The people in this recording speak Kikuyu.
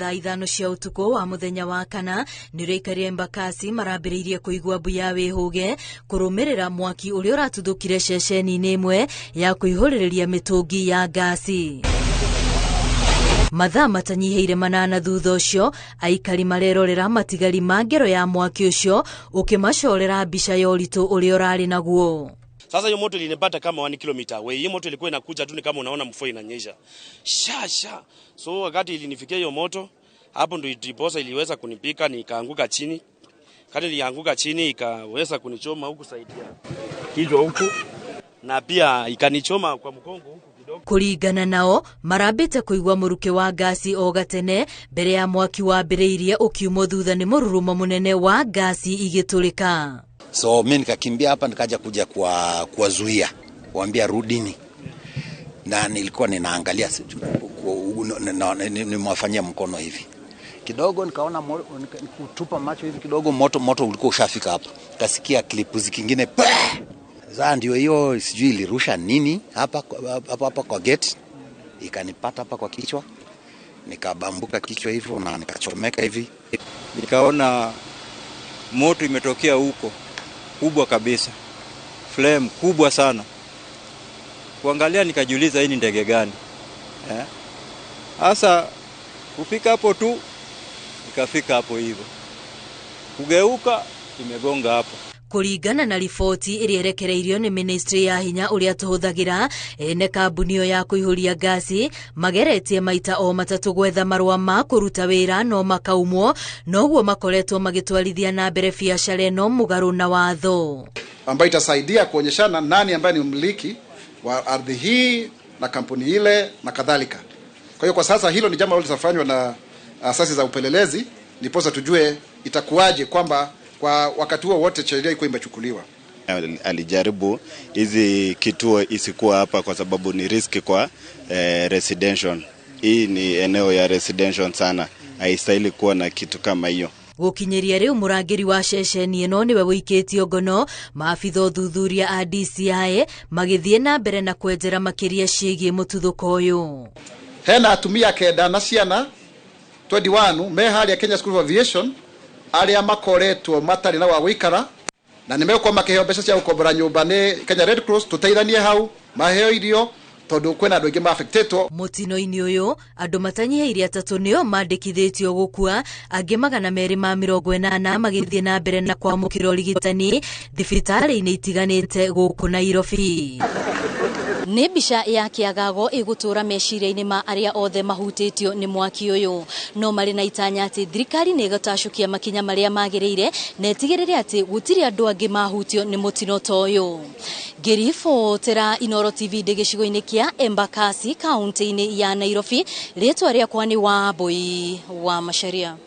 Thaa 5 cia ũtukũ wa mũthenya wa kana nĩrĩo aikari a Embakasi marambĩrĩirie kũigua mbu ya wĩhũge kũrũmĩrĩra mwaki ũrĩa ũratuthũkire ceceni-inĩ ĩmwe ya kũihũrĩrĩria mĩtũngi ya ngasi. Mathaa matanyihĩire 8 thutha ũcio aikari marerorera matigari ma ngero ya mwaki ũcio ũkĩmacorera mbica ya ũritũ ũrĩa ũrarĩ naguo. Sasa hiyo moto ilinipata kama 1 kilometer away. Hiyo moto ilikuwa inakuja tu ni kama unaona mvua inanyesha. Sha sha. So wakati ilinifikia hiyo moto, hapo ndio ndiposa iliweza kunipika nikaanguka chini. Kati nilianguka chini ikaweza kunichoma huku side ya kichwa huku na pia ikanichoma kwa mgongo huku kidogo. Kuringana nao marambĩte kũigua mũrukĩ wa ngasi o gatene mbere ya mwaki wambĩrĩirie ũkiumwo thutha nĩ mũrurumo mũnene wa ngasi igĩtũrĩka. So mimi nikakimbia hapa nikaja kuja kuwazuia, kuambia rudini. Na nilikuwa ninaangalia nimewafanyia mkono hivi. Kidogo nikaona nikutupa macho hivi kidogo, moto ulikuwa ushafika hapa. Nikasikia klipu zingine, pah! Sasa ndio hiyo sijui ilirusha nini hapa kwa gate. Ikanipata hapa kwa kichwa. Nikabambuka kichwa hivyo na nikachomeka hivi. Nikaona moto imetokea huko kubwa kabisa. Flame kubwa sana. Kuangalia nikajiuliza hii ni ndege gani? Sasa kufika hapo tu nikafika hapo hivyo. Kugeuka imegonga hapo. Kuringana na riboti ĩrĩa ĩrekereirio nĩ ministry ya hinya ũrĩa tũhũthagĩra, ene kambuni ĩyo ya kũihũria ngasi mageretie maita o matatũ gwetha marũa ma kũruta wĩra no makaumwo, noguo makoretwo magĩtwarithia na mbere biacara ĩno mũgarũ na watho, ambayo itasaidia kuonyeshana nani ambaye ni mmiliki wa ardhi hii na kampuni ile na kadhalika. Kwa hiyo kwa sasa hilo ni jambo ambalo litafanywa na asasi za upelelezi, ndiposa tujue itakuwaje kwamba kwa wakati huo wote sheria iko imechukuliwa. Alijaribu hizi kituo isikuwa hapa kwa sababu ni risk kwa residential. Hii ni eneo ya residential sana, haistahili kuwa na kitu kama hiyo. Gũkinyĩria rĩu mũrangĩri wa ceceni ĩno nĩwe wĩikĩtio ngono, maabitha ũthuthuria a DCI magĩthiĩ na mbere na kwenjera makĩria ciĩgiĩ mũtuthũko ũyũ. Hena atumia 9 na ciana 21 me harĩa Kenya School of Aviation arĩa makoretwo matarĩ na wa gũikara na nĩmegũkorwo makĩheo mbeca cia gũkombora nyũmba nĩ Kenya Red Cross, tũteithanie hau maheo irio tondũ kwĩna andũ aingĩ ma-affectetwo. Mũtino-inĩ ũyũ andũ matanyihĩire 3 nĩo mandĩkithĩtio gũkua, angĩ 280 magĩthiĩ na mbere na kwamũkĩra ũrigitani thibitarĩ-inĩ itiganĩte gũkũ Nairobi. Nĩ mbica ya kĩagago ĩgũtũra meciria-inĩ ma arĩa othe mahutĩtio nĩ mwaki ũyũ. No marĩ na itanya atĩ thirikari nĩ ĩgũtacũkia makinya marĩa magĩrĩire na ĩtigĩrĩre atĩ gũtirĩ andũ angĩ mahutio nĩ mũtino ta ũyũ. Ngĩribotera Inooro TV ndĩ gĩcigo-inĩ kĩa Embakasi kaunti-inĩ ya Nairobi, rĩtwa rĩakwa nĩ Wambui wa Macharia.